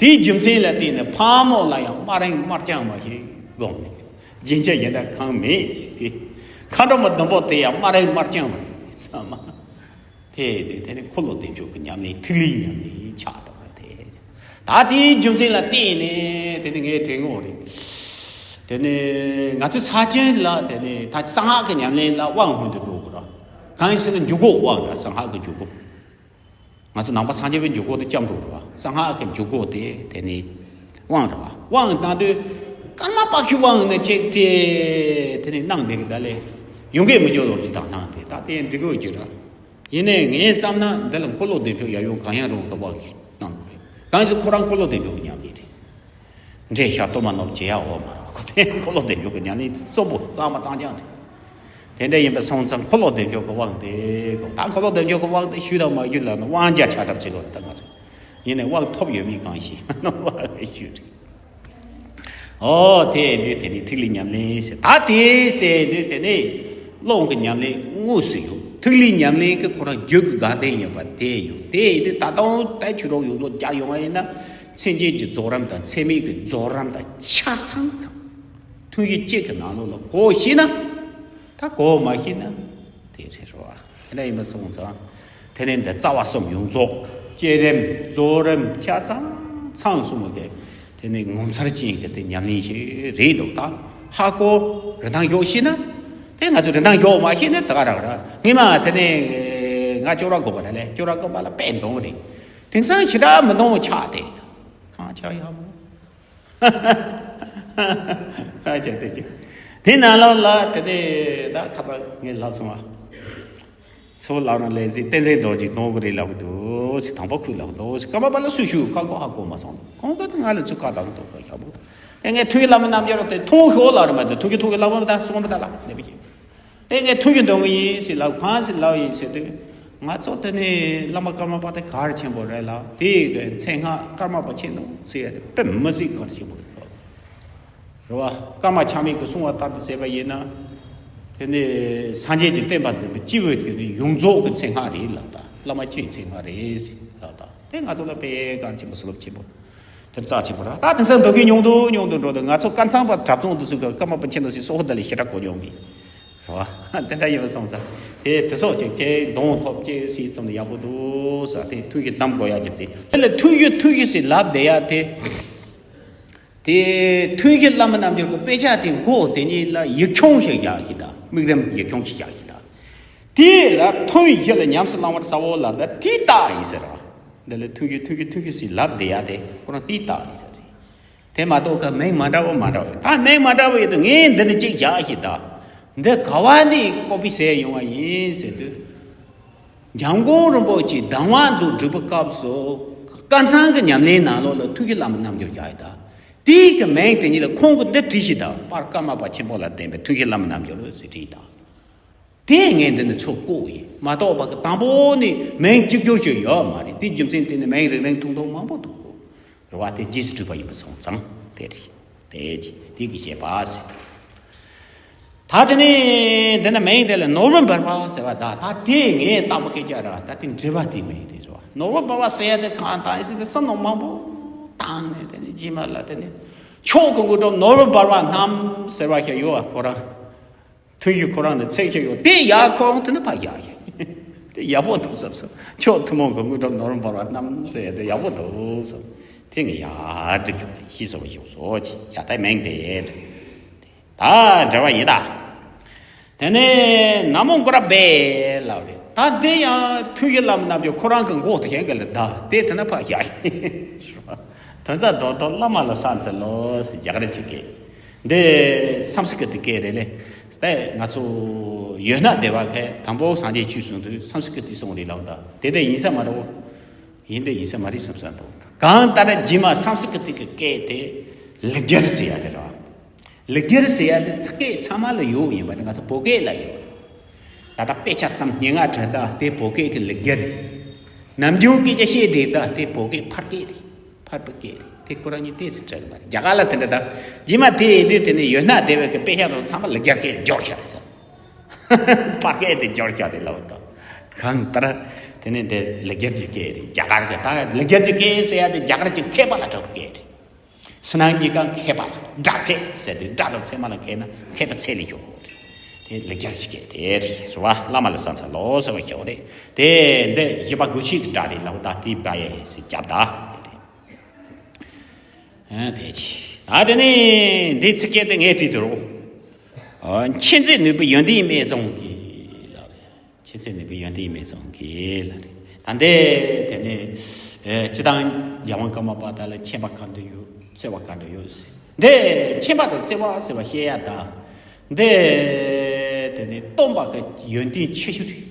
དེའི་རྒྱུ་མཚན་ལ་བརྟེན་ནས་ཕག་མོ་ལ་ཡང་སྨ་རེང་དམར་རྐྱང་མ་ཞིག་དགོངས་ནས་རྒྱན་ཆ་གཞན་དག་གང་མེད་ཟེར་ཏེ། མཁའ་འགྲོ་མ་བདུན་པོ་དེ་ཡང་སྨ་རེང་དམར་རྐྱང་མ་རེད་ཚང་མ། དེ་དེ་དེ་ནི་འཁོར་ལོ་བདེ་མཆོག་གི་ཉམས་ལེན་ཐིག་ལེའི་ཉམས་ལེན་ཆགས་འདུག་ར་དེ། ད་དེའི་རྒྱུ་མཚན་ལ་བརྟེན་ནས་དེ་ནི་ངའི་དྲན་ངོ་རེད། དེ་ནི་ང་ཚོའི་ས་ཆེན་ལ་དེ་ནི་ད་གསང་སྔགས་ཀྱི་ཉམས་ལེན་ལ་དབང་ཡོན་དུ་འགྲོ་དགོས་ར། གང་ཡིན་ཟེར་ན་འཇུག་སྒོ་དབང་ར། གསང་སྔགས་ཀྱི་འཇུག་སྒོ། ང་ཚོ་ནང་པ་སངས་རྒྱས་པའི་འཇུག་སྒོ་དེ་སྐྱབས་འགྲོ་རེད་བ། གསང་སྔགས་ཀྱི་འཇུག་སྒོ་དེ་དེ་ནི་དབང་རེད་བ། དབང་གནང་དུས་ཀརྨ་པ་ཁྱུ་དབང་ནི་གཅིག་དེ་དེ་ནི་གནང་བསྡད་ཀྱི་ད་ལས་ཡོང་གི་མི་འགྱུར་ལོ་ཅི་དང་གནང་དེ་ད་དེ་འགྲིག་གི་རྒྱུ་ར། ཡིན་ནའི་ངས་བསམ་ན་འདི་ལ་འཁོར་ལོ་བདེ་མཆོག་ཡབ་ཡུམ་གང་ཡང་རུང་གི་དབང་གནང་དགོས་རེད། གང་ཡིན་ཟེར་ཁོ་རང་འཁོར་ལོ་བདེ་མཆོག་གི་ཉམས་ལེན་རེད། འདྲེ་ཤ་གཏོར་མ་ནོར་བྱེད་ཡ་འོ་མ་ར་ཁོ་དེ་འཁོར་ལོ་བདེ་མཆོག་གི་ཉམས་ལེན་གསོན་པོ་གཙང་མ་གཙང་རྐྱང་རེད། དེ་འདྲ་ཡིན་པ་སོང་ཙང་འཁོར་ལོ་བདེ་མཆོག་གི་དབང་དེ་གོ། ད་འཁོར་ལོ་བདེ་མཆོག་གི་དབང་དེ་ཞུས་དང་མ་ཞུས་ལ་ནི་དབང་རྒྱ་ཆ་གྲབས་བྱེད་དགོས་རེད། ད་ང་ཚོ་ཡིན་ནའི་དབང་ཐོབ་ཡོད་མེད་གང་ཤེས་ནོར་བ་ཞུས་རེད། ཨོ་དེ་ཡིན་དུས་དེ་ནི་ཐིག་ལེ་ཉམས་ལེན་ཟེར། ད་དེ་ཟེར་དུས་དེ་ནི་རླུང་གི་ཉམས་ལེན་དངོས་སུ་ཡོད། ཐིག་ལེ་ཉམས་ལེན་གྱི་ཁོ་རང་རྒྱུད་ཀྱི་དགའ་ལྡན་ཡོད་པ་དེ་ཡོད། དེ་ཡིན་དུས་ད་དུང་ད་ཆོས་གྲོགས་ཡོངས་རྫོགས་སྦྱར་ཡོང་བ་ཡིན་ན། མཚན་བརྗོད་ཀྱི་རྫོགས་རིམ་དང་མཚན་མེད་ཀྱི་རྫོགས་རིམ་དང་ཆ་ཚང་ཚང་། ཐུན་བཞི་གཅིག་གི་ནང་ལོགས་ལ་གོ་ཤེས་ན། ད་གོ་མ་ཤེས་ན་དེ་རེད་རོ། དེ་འདྲ་ཡིན་པ་སོང་ཙང་། དེ་ནས་འདི་རྩ་བ་གསུམ་ཡོངས་རྫོགས། བསྐྱེད་རིམ་རྫོགས་རིམ་ཆ་ཚང་ཚང་གསུམ་གྱི་དེ་ནས་ངོ་མཚར་ཅན་གྱི་དེ་ཉམས་ལེན་ཞིག་རེད་འདུག་ད་ཧ་གོ། རིན་ཐང་ཞོག་ཤེས་ན། དེ་ང་ཚོ་རིན་ཐང་ཞོག་མ་ཤེས་ན་ད་ག་རང་ར། ངས་མ་དེ་ནས་ང་ཅོག་ར་དགོས་པ་ར་ལས་ཅོག་ར་དགོས་པ་ལ་དཔེ་འདོང་རེད། དེང་སང་ཞེ་དྲག་མི་འདོང་ཆགས་ཏེ། གང་ཆགས་ཡག་མོ། ཁ་ཆེ་དེ་ཅི། དེ་ནང་ལོགས་ལ་དེ་དེ་ད་ཁ་ཚ་ངས་ལབ་སོང་བ། ཚོ་ལབ་ན་ལས་ཟིན་བསྟན་འཛིན་རྡོ་རྗེ་གཏོང་གི་རེད་ལབ་གི་འདུག་ཟེར། དང་པོ་ཁོས་ལབ་གི་འདུག་ཟེར། ཀརྨ་པ་ལ་སུ་ཞུ་ཁ་གོ་ཧ་གོ་མ་སོང་། ཁོང་ག་ང་ལ་ཚུ་ཁ་ལབ་གི་འདུག་ཁ་ཁྱབ་བོ། ཨེ་ངས་ཐུགས་ཀྱི་བླ་མ་རྣམ་རྒྱལ་དེ་མཐོང་ཤོག་ལབ་རེད་མ་གཏོགས་ཐུགས་ཀྱི་ཐུགས་ཀྱི་བླ་མ་ད་སོང་མི་ད་ལ་ནེ་བི་ཅི། ཨེ་ངས་ཐུགས་ཀྱི་འདོན་གི་ཡིན་ཟེར་ལབ། གང་ཟེར་ལབ་ཡིན་ཟེར་དུས། ང་ཚོ་དེ་ནས་བླ་མ་ཀརྨ་པ་དེ་གལ་ཆེན་པོ་རེད་ལ། དེའི་མཚན་སྔགས་ཀརྨ་པ་ཆེན་མོ་ཟེར་ཡ་དེ་དཔེ་མི་སྲིད་གལ་ཆེན་པོ་རེད། རེད་བ། ཀརྨ་ཆགས་མེད་ཀྱིས་གསུངས་པ་ལྟར་དུ་བྱས་པ་ཡིན་ན། དེ་ནས་སངས་རྒྱས་ཀྱི་བསྟན་པ་འཛིན་པའི་སྤྱི་བོའི་དེ་ནས་ཡོངས་རྫོགས་ཀྱི་མཚན་སྔགས་རེད་ལབ་ད། བླ་མ་སྤྱིའི་མཚན་སྔགས་རེད་ལབ་ད། དེ་ང་ཚོ་ལ་དཔེ་གལ་ཆེན་པོ་བྱིན་རླབས་ཆེན་པོ། དེ་རྩ་ཆེན་པོ་ར། ད་དེང་སང་འདོད་མཁན་ཉུང་དུ་ཉུང་དུ་འགྲོ་དུས། ང་ཚོ་དཀར་ཚང་པ་གྲྭ་ཚང་དུ་ཚུད་ཀ་ཀརྨ་པ་ཆེན་མོ་ཟེར་སོགས་དེ་ལས་ཞེ་དྲག་གོ་མྱོང་གི། རེད་བ། དེ་འདྲ་ཡིན་པ་སོང་ཙང་། དེ་དེ་སོགས་ཅིག་ཅེས་གདོང་ཐོབ་ཅེས་སྲིད་གཏོང་ཡག་པོ་འདུག་ཟེར། དེ་ཐུགས་ཀྱི་གཏམ་གོ་ཡག་གི་དེ། དེ་ལ་ཐུགས་ཀྱི་ཐུགས་ཀྱི་ཟེར་ལབ་བསྡད་ཡག་དེ། དེ་ཐུན་བཞི་བླ་མ་རྣལ་འབྱོར་གྱི་དཔེ་ཆ་དེ་མགོ་དེ་གཉིས་ལ་ཡིག་ཆུང་ཞིག་བཞག་ཞིག་དང་། དམིགས་རིམ་ཡིག་ཆུང་ཞིག་བཞག་ཞིག་དང་། དེ་ལ་ཐུན་བཞི་ལ་ཉམས་སུ་བླང་བར་བྱའོ་ལབ་ད་དེའི་རྟགས་ཡིན་ཟེར་བ། འདི་ལ་ཐུན་བཞི་ཐུན་བཞི་ཐུན་བཞི་ཟེར་ལབ་བསྡད་ཡག་དེ་ཁོ་རང་དེའི་རྟགས་ཡིན་ཟེར་རེད། དེ་མ་གཏོགས་ཀ་མིང་མ་འདྲ་བོ་མ་འདྲ་བོ་ཡོད། ད་མིང་མ་འདྲ་བོ་ཡོད་དུས་ངས་འདི་ནས་གཅིག་བཞག་ཞིག་དང་། འདི་ག་བ་ནས་ཀོ་པི་བྱས་ཡོང་བ་ཡིན་ཟེར་དུས། འཇམ་མགོན་རིན་པོ་ཆེས་གདམས་ངག་མཛོད་སྒྲིག་པའི་སྐབས་སུ། དཀར་ཚང་གི་ཉམས་ལེན་ནང་ལོགས་ལ་ཐུན་བཞི་བླ་མ་རྣལ་འབྱོར་བཞག་ཡོད་ད། དེའི་གི་མིང་དེ་ཉིད་ལ་ཁོང་གིས་འདི་བྲིས་ཤིག་དང་། པར་ཀརྨ་པ་ཆེན་པོ་ལ་བརྟེན་པའི་ཐུན་བཞི་བླ་མ་རྣལ་འབྱོར་ཟེར་བྲིས་དང་། དེ་ངས་འདི་ནས་ཚུར་བཀོད་ཡིན་མ་གཏོགས་པ་གི་དང་པོ་ནས་མིང་གཅིག་གྱུར་ཞིག་ཡོད་མ་རེད། དེ་རྒྱུ་མཚན་དེ་ནི་མིང་རིང་རིང་ཐུང་ཐུང་མང་པོ་འདུག་རེད་བ། དེ་རྗེས་སུ་བསྒྲུབས་པ་ཡིན་པ་སོང་ཙང་དེ་རེད། དེ་རེད། དེ་གི་བཤད་པ་ཟེར། ད་དེ་ནས་འདི་ན་མིང་དེ་ལ་ནོར་བུ་འབར་བ་ཟེར་བ། ད་ད་དེ་ངས་བཏགས་པ་སྐད་ཆ་ར། ད་དེ་འབྲི་བ་དེ་མིང་དེ་རེད་བ། ནོར་བུ་འབར་བ་ཟེར་ཡ་དེ་གང་ད་ཡིན་ཟེར་ཏེ་བསམ་མནོ་མང་པོ་བཏང་ནས། དེ་ནས་རྗེས་མ་ལ་དེ་ནས་མཆོག་གི་དངོས་གྲུབ་ནོར་བུ་འབར་བ་རྣམས་ཟེར་བ་ཞིག་ཡོད་བ། ཁོ་རང་ཐུན་བཞི་ཁོ་རང་ནས་ཚེག་ཞིག་ཡོད། དེ་ཡག་ཁོ་རང་དེ་ནི་ཕ་ཡག་ཡག་དེ་ཡག་པོ་འདུག་བསམ་སོང་། མཆོག་ཐུན་མོང་གི་དངོས་གྲུབ་ནོར་བུ་འབར་བ་རྣམས་ཟེར་ཡ་དེ་ཡག་པོ་འདུག་བསམ། དེ་ངས་ཡར་འབྲི་རྒྱུ་ལ་ཤེས་སོང་བ་ཞིག་སོ་ཅི་ཡ་ད་མིང་དེ། ད་འབྲི་བ་ཡིན་ད། དེ་ནས་ན་མོ་གུ་རུ་པདྨེ་ལབ་རེད། ད་དེ་ཡང་ཐུན་བཞི་བླ་མ་རྣལ་འབྱོར་ཁོ་རང་གི་མགོ་དེ་གཞན་ག་ལ་ད་དེ་དེ་ན་ཕ་ཡ་ཡིན། དོན་རྩ་རྡོ་རྡོ་བླ་མ་ལ་ཕྱག་འཚལ་ལོ་ཟེར་རྒྱ་གར་གྱི་སྐད། འདི་སཾ་སྐྲྀ་ཏའི་སྐད་རེད་ལེ། ད་ང་ཚོ་ཡོད་ན་སྡེ་བ་གས་དང་པོ་སངས་རྒྱས་ཆོས་གསུངས་དུས་སཾ་སྐྲྀ་ཏའི་གསུངས་རེད་ལབ་ད། དེ་འདྲ་ཡིན་ས་མ་རེད་བོ། ཡིན་འདྲ་ཡིན་ས་མ་རེད་བསམ་བསམ་འདུག་གང་ལྟར་རྗེས་མ་སཾ་སྐྲྀ་ཏའི་སྐད་དེ་ལེགས་སྦྱར་ཟེར་ཡ་དེ་རེད་བ། ལེགས་སྦྱར་ཟེར་ཡ་དེ་ཚིག་སྐད་ཚང་མ་ལ་ཡོད་ཡིན་པ་རེད། ང་ཚོ་བོད་སྐད་ལ་ཡོད་རེད། ད་ལྟ་དཔེ་ཆ་ཙམ་སྙན་ངག་བྲིས་ད་དེ་བོད་སྐད་ཀྱི་ལེགས་སྦྱར་རེད། ནམ་རྒྱུན་སྐད་ཆ་བཤད་བསྡད་ད་དེ་བོད་སྐད་ཕར་སྐད་རེད། ཕར་བོད་སྐད་རེད། དེ་ཁོ་རང་གཉིས་ཏོག་ཙམ་འདྲ་གི་མ་རེད། རྒྱ་གར་ལ་དེ་འདྲ་ད། རྗེས་མ་དེ་ཡིན་དུས་དེ་ནས་ཡོད་ན་སྡེ་བའི་གི་དཔེ་ཆ་དང་ཚང་མ་ལེགས་སྦྱར་སྐད་སྦྱོར་བཞག་རེད་ཟེར། ཕར་སྐད་དེ་སྦྱོར་བཞག་རེད་ལབ་ད། གང་ལྟར་དེ་ནས་འདི་ལེགས་སྦྱར་གྱི་སྐད་རེད། རྒྱ་གར་གི་ད་ལེགས་སྦྱར་གྱི་སྐད་ཟེར་ཡ་དེ་རྒྱ་གར་གྱི་མཁས་པ་ལ་གྲགས་པའི་སྐད་རེད། ཕྱི་ནང་གཉིས་ཀ་མཁས་པ་ལ་སྒྲ་ཚད་ཟེར་དུས་སྒྲ་དང་ཚད་མ་ལ་མཁས་ན་མཁས་པ་ཚད་ལས་ཡོད་རེད། དེ་ལེགས་སྦྱར་གྱི་སྐད་དེ་རེད་བ། བླ་མ་ལ་ཕྱག་འཚལ་ལོ་ཟེར་བ་ཞིག་རེད། དེ་འདི་བཞི་པ་དགུ་བཅུ་གི་སྒྲ་རེད་ལབ་ད། དེ་བ་ཡེ་ཟེར་རྒྱབ་ད་དེ་རེད། ཨ་དེ་ཅི། ད་དེ་ནས་འདི་ཚིག་སྐད་དེ་ངས་བྲིས་དུ་རོ། ཨ་མཁྱེན་བརྩེ་ནུས་པའི་ཡོན་ཏན་སྨན་བཟང་གིས་ལབ་རེད། མཁྱེན་བརྩེ་ནུས་པའི་ཡོན་ཏན་སྨན་བཟང་གིས་ལབ་རེད། ད་འདི་དེ་ནས་ཨེ་སྤྱིར་བཏང་རྒྱལ་དབང་ཀརྨ་པ་དག་ལ་མཁྱེན་པ་ག་འདྲ་ཡོད། བརྩེ་བ་ག་འདྲ་ཡོད་ཟེར། འདི་མཁྱེན་པ་དང་བརྩེ་བ་ཟེར་བ་བཤད་ཡ་ད། འདི་དེ་ནས་སྟོན་པ་གི་ཡོན་ཏན་ཆེ་ཤོས་རེད།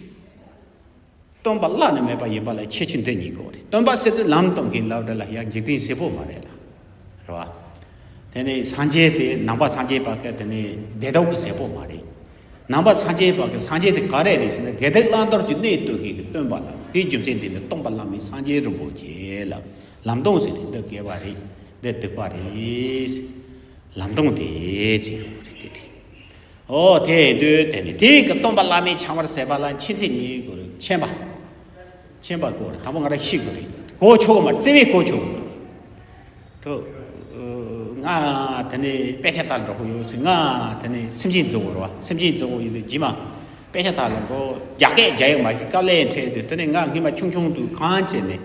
སྟོན་པ་བླ་ན་མེད་པ་ཡིན་པ་ལ་ཁྱད་ཆོས་འདི་གཉིས་དགོས་རེད། སྟོན་པ་ཟེར་དུས་ལམ་སྟོན་མཁན་ལབ་འདྲ་ལ་ཡང་འཇིག་རྟེན་བྱེད་པོ་མ་རེད་ལ། རེད་བ། དེ་ནས་སངས་རྒྱས་དེ་ནང་པ་སངས་རྒྱས་པ་གི་དེ་ནས་བདེ་ཐོབ་ཀྱི་བྱེད་པོ་མ་རེད། ནང་པ་སངས་རྒྱས་པ་གི་སངས་རྒྱས་དེ་ག་རེ་རེད་ཟེར་ན་དགེ་སྡིག་བླང་དོར་གྱི་གནས་སྟོན་མཁན་གྱི་སྟོན་པ་ལ། དེའི་རྒྱུ་མཚན་དེ་ནི་སྟོན་པ་བླ་མེད་སངས་རྒྱས་རིན་པོ་ཆེ་ལ་ལམ་སྟོན་ཟེར་དེ་འདི་དགེ་བ་རེད། འདི་སྡིག་པ་རེད། ལམ་སྟོན་དེ་ཅིག་ཡོང་གི་རེད་དེ་དེ། ཨོ་དེ་ཡིན་དུས་དེ་ནི་དེའི་གི་སྟོན་པ་བླ་མའི་ཕྱག་དམར་ཟེར་བ་ལ་མཁྱེན་ཚད་གཉིས་དགོས་རེད། མཁྱེན་པ། མཁྱེན་པ་དགོས་རེད། དང་པོ་ང་རང་ཤེས་དགོས་རེད། གོ་ཆོག་གི་མ་རེད། བརྩེ་བས་གོ་ཆོག་གི་མ་རེད། ཐུ། ང་དེ་ནས་དཔེ་ཆ་ལྟ་འགྲོ་གི་ཡོད་ཟེར། ང་དེ་ནས་སེམས་ཅན་གཙོ་བོ་རེད་བ། སེམས་ཅན་གཙོ་བོ་ཡིན་དུས་རྗེས་མ་དཔེ་ཆ་ལྟ་ལ་འགྲོ། རྒྱ་སྐད་རྒྱ་ཡིག་མ་ཤེས། དཀའ་ལས་འཕྲད་དུས་དེ་ནས་ང་སྔོན་མ་ཆུང་ཆུང་དུས་གང་བྱས་ནས་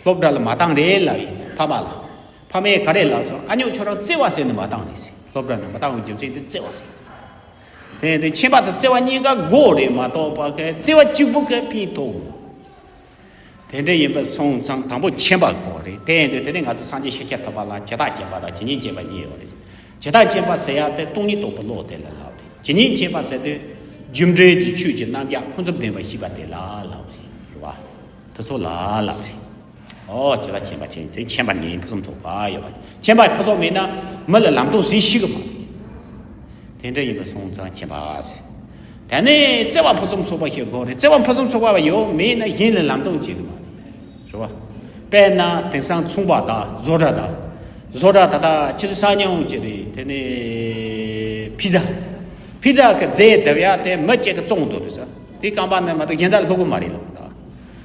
སློབ་གྲྭ་ལ་མ་བཏང་རེད་ལབ་ཡིན་ཕ་མ་ལ། ཕ་མས་ག་རེ་ལབ་སོང་། ཨ་ཉོག་ཁྱོད་རང་བརྩེ་བ་ཟེར་ནས་མ་བཏང་ནས་ཟེར། སློབ་གྲྭ་ནས་མ་བཏང་བའི་རྒྱུ་མཚན་དེ་བརྩེ་བ་ཟེར། དེ་དེ་མཁྱེན་པ་དང་བརྩེ་བ་གཉིས་ཀ་དགོས་རེད་མ་གཏོགས་པ་གི་བརྩེ་བ་གཅིག་པུ་གི་ཕན་ཐོགས། དེ་འདྲ་ཡིན་པ་སོང་ཙང་དང་པོ་མཁྱེན་པ་དགོས་རེད། དེ་ཡིན་དུས་དེ་ནས་ང་ཚོ་སངས་རྒྱས་ཤཱཀྱ་ཐུབ་པ་ལ་ཇི་ལྟར་མཁྱེན་པ་དང་ཇི་སྙེད་མཁྱེན་པ་གཉིས་ཡོད་རེད། ཇི་ལྟར་མཁྱེན་པ་ཟེར་ཡ་དེ་སྟོང་ཉིད་རྟོགས་པའི་བློ་དེ་ལ་ལབ་རེད། ཇི་སྙེད་མཁྱེན་པ་ཟེར་དུས་རྒྱུ་འབྲས་ཀྱི་ཆོས་ཀྱི་རྣམ་གཞག་ཀུན་རྫོབ་བདེན་པར་ཤེས་པ་དེ་ལ་ལབ་རེད། རེད་བ། དེ་ཚོ་ལ་ལབ་རེད། ཨོ་ཇི་ལྟར་མཁྱེན་པ་མཁྱེན་དེ་མཁྱེན་པ་ནི་ཕུན་སུམ་ཚོགས་པ་ཡོད་པ། མཁྱེན་པ་ཕུན་སུམ་མེད་ན་མི་ལ་ལམ་སྟོན་ཟིན་ཤེས་གི་མ་རེད། དེ་འདྲ་ཡིན་པ་སོང་ཙང་མཁྱེན་པ་ཟེར། དེ་ནས་བརྩེ་བ་ཕུན་སུམ་ཚོགས་པ་ཞིག་དགོས་རེད། བརྩེ་བ་ཕུན་སུམ་ཚོགས་པ་ཡོད་མེད་ན་གཞན་ལ་ལམ་སྟོན་བྱེད་གི་མ་རེད། རེད་བ། དཔེར་ན་དེང་སང་ཚོང་པ་དང་བཟོ་གྲྭ་དང་། བཟོ་གྲྭ་ད་ལྟ་ཕྱི་ཚུལ་ས་ཉམས་ཀྱི་རེད། དེ་ནས་ཕི་ཛ། ཕི་ཛ་གི་རྫས་བརྡབ་ཡག་དེ་མི་གཅིག་གི་བཙོང་འདུག་རེད་ཟེར། དེ་རྐང་པ་ནས་མ་གཏོགས་གཞན་དག་སློབ་གི་མ་རེད་ལབ་ད།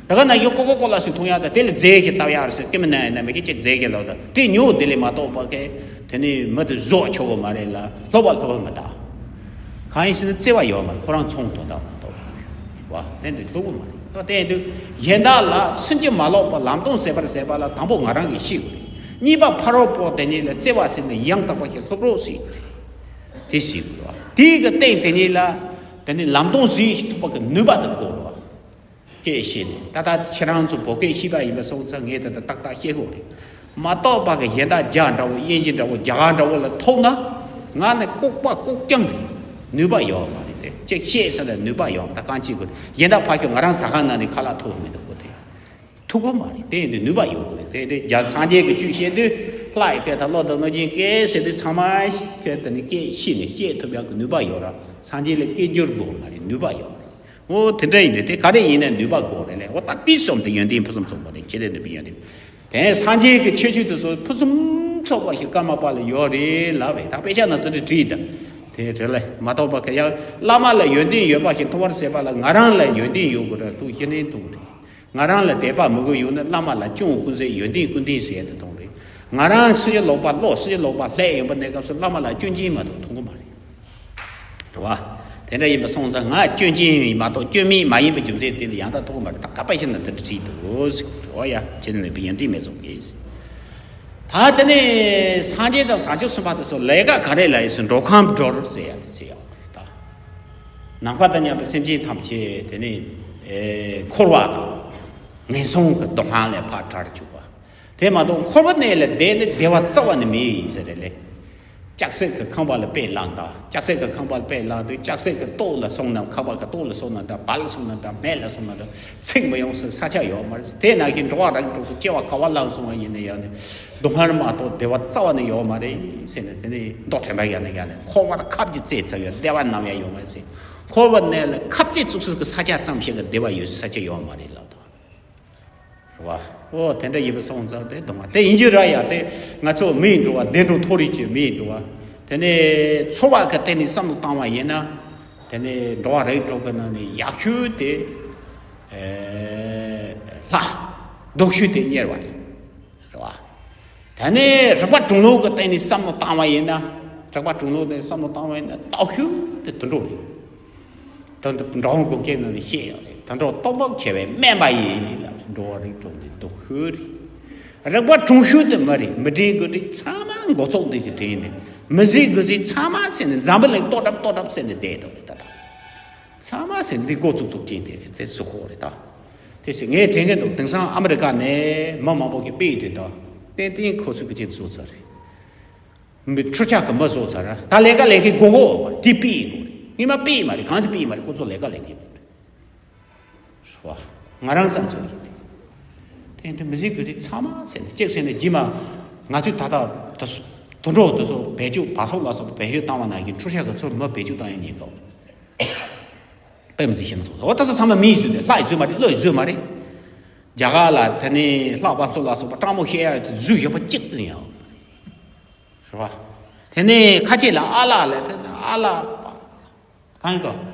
ད་ག་ན་ཡོད་ཀོ་ཀོ་ཀོ་ལ་ཞིག་འཐུང་ཡག་ད་དེ་ལ་རྫས་ཞིག་བཏབ་ཡག་རེད་ཟེར། ཀི་མི་ན་ཡ་ན་མི་ཁེ་གཅིག་རྫས་ཞིག་ལབ་ད་དེ་ཉོ་དེ་ལས་མ་གཏོགས་པ་གི། དེ་ནས་མི་དེ་བཟོ་ཆོག་གི་མ་རེད་ལ་སློབ་པ་སློབ་པ་མི་གདའ། གང་ཡིན་ཟེར་ན་བརྩེ་བ་ཡོད་མ་རེད། ཁོ་རང་ཚོང་དོན་དག་མ་གཏོགས་པ་རེད་བ། དེ་འདི་སློབ་གི་མ་རེད། ད་དེ་འདི་གཞན་དག་ལ་སུན་གྱིས་མ་ལོག་པ་ལམ་སྟོན་ཟེར་བར་ཟེར་བ་ལ་དང་པོ་ང་རང་གིས་ཤེས་དགོས་རེད། གཉིས་པ་ཕ་རོལ་པོ་དེ་ཉིད་ལ་བརྩེ་བ་ཟེར་ནས་ཡང་དག་པ་ཞིག་སློབ་རོགས་ཟེར་དགོས་རེད། དེ་ཤེས་དགོས་རེད་བ། དེའི་གི་སྟེང་དེ་ཉིད་ལ་དེ་ནི་ལམ་སྟོན་ཟིན་ཐུབ་པ་གི་ནུས་པ་དེ་དགོས་རེད་བ། སྐད་ཤེས་ནས་ད་ལྟ་ཁྱེད་རང་ཚོ་བོད་སྐད་ཤེས་པ་ཡིན་པ་སོང་ཙང་ངས་ད་ལྟ་ཏག་ཏག་བཤད་དགོས་རེད། མ་གཏོགས་པ་གི་གཞན་དག་རྒྱ་འདྲ་བོ་དབྱིན་ཇི་འདྲ་བོ་རྒྱ་གར་འདྲ་བོ་ལ་ཐོགས་ན་ང་ནི་ལྐུགས་པ་ལྐུགས་རྐྱང་རེད། ནུས་པ་ཡོད་མ་རེད་དེ། ཅིག་བཤད་ས་ལ་ནུས་པ་ཡོད་མ་རེད། གང་བྱེད་དགོས། གཞན་དག་ཕ་ཁྱོད་ང་རང་ཟ་ཁང་ནང་ནས་ཁ་ལག་ཐོགས་མི་འདུག་གོ་དེ། ཐུག་གི་མ་རེད། དེ་ཡིན་དུས་ནུས་པ་ཡོད་དགོས་རེད། དེ་དེ་རྒྱ་སངས་རྒྱས་ཀྱི་ཆོས་བཤད་དུས་ལྷ་ཡི་སྐད་དང་ཀླུ་དང་གནོད་སྦྱིན་སྐད་ཟེར་དུས་ཚང་མ་སྐད་དེ་ནི་སྐད་ཤེས་ནས་བཤད་ཐུབ་ཡག་གི་ནུས་པ་ཡོད་ར། སངས་རྒྱས་ལ་སྐད་སྒྱུར་དགོས་མ་རེད། ནུས་པ་ཡོད་རེད། འོ་དེ་འདྲ་ཡིན་དུས་དེ་ག་རེ་ཡིན་ན་ནུས་པ་དགོས་རེད་ལས། འོ་ད་དེ་གསུམ་དེ་ཡོན་ཏན་ཕུན་སུམ་ཚོགས་པ་རེད། ཁྱེད་རེ་ནུས་པའི་ཡོན་ཏན། དེ་སངས་རྒྱས་ཀྱི་ཁྱད་ཆོས་དེ་ཚོ་ཕུན་སུམ་ཚོགས་པ་ཞིག་ཀརྨ་པ་ལ་ཡོད་རེད་ལབ་པས། ད་དཔེ་ཆ་ནང་དེ་འདྲ་བྲིས་ད། དེ་རེད་ལས་མ་གཏོགས་པ་ག་ཡང་བླ་མ་ལ་ཡོན་ཏན་ཡོད་པ་ཞིག་མཐོང་བར་བྱེད་པ་ལ་ང་རང་ལ་ཡོན་ཏན་ཡོད་དགོས་ར་འདུག་གཞི་ནས་མཐོང་གི་རེད། ང་རང་ལ་དད་པ་མོས་གུས་ཡོད་ན་བླ་མ་ལ་སྐྱོན་ཀུན་ཟད་ཡོན་ཏན་ཀུན་ལྡན་ཟེར་ཡ་དེ་མཐོང་རེད། ང་རང་སྲིད་ལོག་པ་བློ་སྲིད་ལོག་པ་ལྷད་ཡོང་པ་གནས་སྐབས་སུ་བླ་མ་ལ་སྐྱོན་ཅན་མ་གཏོགས་མཐོང་གི་མ་རེད། རེད་བ། དེ་འདྲ་ཡིན་པ་སོང་ཙང་ང་སྐྱོན་ཅན་ཡིན་མ་གཏོགས་སྐྱོན་མེད་མ་ཡིན་པའི་རྒྱུ་མཚན་དེ་ལ་ཡང་དག་མཐོང་གི་མ་རེད། ད་ཀ་པ་ཤིན་ན་དེ་འདྲ་བྲིས་འདུག་ཟེར་གི་རེད། འོ་ཡ་ཁྱེད་ནི་ལས་པའི་ཡོན་ཏན་མེད་ཙམ་གྱིས། ད་དེ་ནས་སངས་རྒྱས་དང་བྱང་ཆུབ་སེམས་དཔའ་དེ་ཚོ་ལས་ཀ་ག་རེ་ལ་ཡིན་ཟེར་འགྲོ་ཁམས་སྒྲོལ་ཟེར་ཡ་དེ་ཚེ་ཡག་རེད་ད། ནམ་མཁའ་དང་མཉམ་པའི་སེམས་ཅན་ཐམས་ཅད་དེ་ནི་ཨེ་འཁོར་བ་དང་ངན་སོང་གི་སྡུག་བསྔལ་ལས་ཕར་བྲལ་བཅུག་པ། དེ་མ་གཏོགས་འཁོར་བའི་གནས་ལ་བསྡད་ནས་བདེ་བ་རྩ་བ་ནས་མེད་ཡིན་ཟེར་རེད་ལེ། ལྕགས་སྲེག་གི་ཁང་པ་ལ་དཔེ་བླངས་དང་། ལྕགས་སྲེག་གི་ཁང་པ་ལ་དཔེ་བླངས་དུས་ལྕགས་སྲེག་གི་ཏོག་ལ་སོང་ན་ཁང་པ་གི་ཏོག་ལ་སོང་ན་འདྲ། བལ་ལ་སོང་ན་འདྲ། མེ་ལ་སོང་ན་འདྲ། ཚིག་མི་ཡོང་ཟེར་ས་ཆ་ཡོད་མ་རེད། དེ་ནང་བཞིན་འགྲོ་བ་རིགས་དྲུག་གི་སྐྱེ་བ་ག་བ་བླངས་སོང་བ་ཡིན་ན་ཡང་ནི་སྡུག་བསྔལ་མ་གཏོགས་བདེ་བ་རྩ་བ་ནས་ཡོད་མ་རེད་ཟེར་ནས། དེ་ནས་མདོ་དྲན་པ་ཡང་ནས་ཡང་ནས་འཁོར་བར་ཁབ་ཀྱིས་བཙལ་ཚར་ཡང་བདེ་བ་ནམ་ཡང་ཡོད་མ་རེད་ཟེར། འཁོར་བའི་གནས་ལ་ཁབ་ཀྱིས་བཙུགས་ས་གི་ས་ཆ་ཙམ་ཞིག་གི་བདེ་བ་ཡོད་ས་ཆ་ཡོད་མ་རེད་ལབ་དང་། རེད་བ། ཨོ་དེ་འདྲ་ཡིན་པ་སོང་ཙང་དེ་གདོང་བ་དེ་ཡིན་གྱི་ར་ཡ། དེ་ང་ཚོ་མི་ཡི་འགྲོ་བ་བདེ་འགྲོ་མཐོ་རིས་ཀྱི་མི་ཡི་འགྲོ་བ། དེ་ནས་ཚོར་བ་གི་སྟེང་ནས་བསམ་བློ་བཏང་བ་ཡིན་ན། དེ་ནས་འགྲོ་བ་རིགས་དྲུག་གི་ནང་ནས་ཡག་ཤོས་དེ་ལྷ། སྡུག་ཤོས་དེ་དམྱལ་བ་རེད། རེད་བ། དེ་ནས་རིག་པ་གྲུང་ལུགས་ཀྱི་སྟེང་ནས་བསམ་བློ་བཏང་བ་ཡིན་ན། རིག་པ་གྲུང་ལུགས་ནས་བསམ་བློ་བཏང་བ་ཡིན་ན་སྡུག་ཤོས་དེ་དུད་འགྲོ་རེད། ད་འདི་འགྲོ་འོང་དགོས་སྐད་ནང་ནས་བཤད་ཡོད་རེད། དུད་འགྲོ་ལྟོགས་པ་ཆེ་བས་སྨན་པ་ཡིན་ལབ། འགྲོ་བ་རིགས་དྲུག་འདི་སྡུག་ཤོས་རེད། རིག་པ་གྲུང་ཤོས་དེ་མི་རེད། མི་དྲན་དགོས་དྲན་ཚང་མ་མགོ་ཚོགས་འདི་གི་དྲན་ནས། མི་ཟེར་དགོས་ཟེར་ཚང་མ་ཟེར་ནས་འཛམ་བུ་གླིང་ལྟོ་གྲབས་ལྟོ་གྲབས་ཟེར་ནས་བསྡད་འདུག་རེད་ད་ལྟ། ཚང་མ་ཟེར་འདི་མགོ་ཙུག་ཙུག་ཅན་དེ་དེ་སུ་ཁོག་རེད་ད། དེ་ཟེར་ངས་དྲན་གི་འདུག། དེང་སང་ཨ་མི་རི་ཀ་ནས་མི་མང་པོ་ཞིག་ཕེབས་ཡོད་དུས་ད། ཏན་ཏན་ཁོ་ཚོས་ཀྱི་ཅན་བཟོ་ཚར་རེད། མི་འཕྲུལ་ཆས་ཀྱི་མི་བཟོ་ཚར་ར། ད་ལས་ཀ་ལས་མཁན་དགོས་གོ། དེ་ཕེབས་ཡིན་དགོས་རེད། སྔོན་མ་ཕེབས་ཡིན་མ་རེད། གང་ཟེར་ཕེབས་ཡིན་མ་རེད། ཁོ་ཚོ་ལས་ཀ་ལས་མཁན་དགོས་རེད། ང་རང་ཙམ་ཚོ་ཡིན། དེ་འདི་མི་ཟེར་དགོས་དེ་ཚང་མ་ཟེར་ནས་གཅིག་ཟེར་ནས་རྗེས་མ་ང་ཚོས་ད་ལྟ་ད་སུ་དུད་འགྲོ་དེ་ཚོ་བེད་སྤྱོད་བ་སོགས་ལ་སོགས་པ་བེད་སྤྱོད་བཏང་བ་ནང་བཞིན་འཕྲུལ་ཆས་ཀྱི་ཚོ་མི་བེད་སྤྱོད་བཏང་ཡ་ཉེན་ཁ། དཔེ་མི་ཚེ་ཤེས་ཚོ་འོ་ད་སོ་ཚང་མ་མིའི་བཟོས་ཏེ་ལྷ་ཡི་བཟོས་མ་རེད། ཀླུ་ཡི་བཟོས་མ་རེད། རྒྱ་གར་ལ་དེ་ནས་ལྷ་བབས་སོགས་ལ་སོགས་པ་སྤྲང་མོ་བཤད་ཡ་དེ་བཟོས་ཡོད་པ་གཅིག་ཏུ་ཡང་། རེད་བ། དེ་ནས་ཁ་ཆེ་ལ་ཨ་ལ་ལ་དེ་ནས་ཨ་ལ་པ། གང་ག་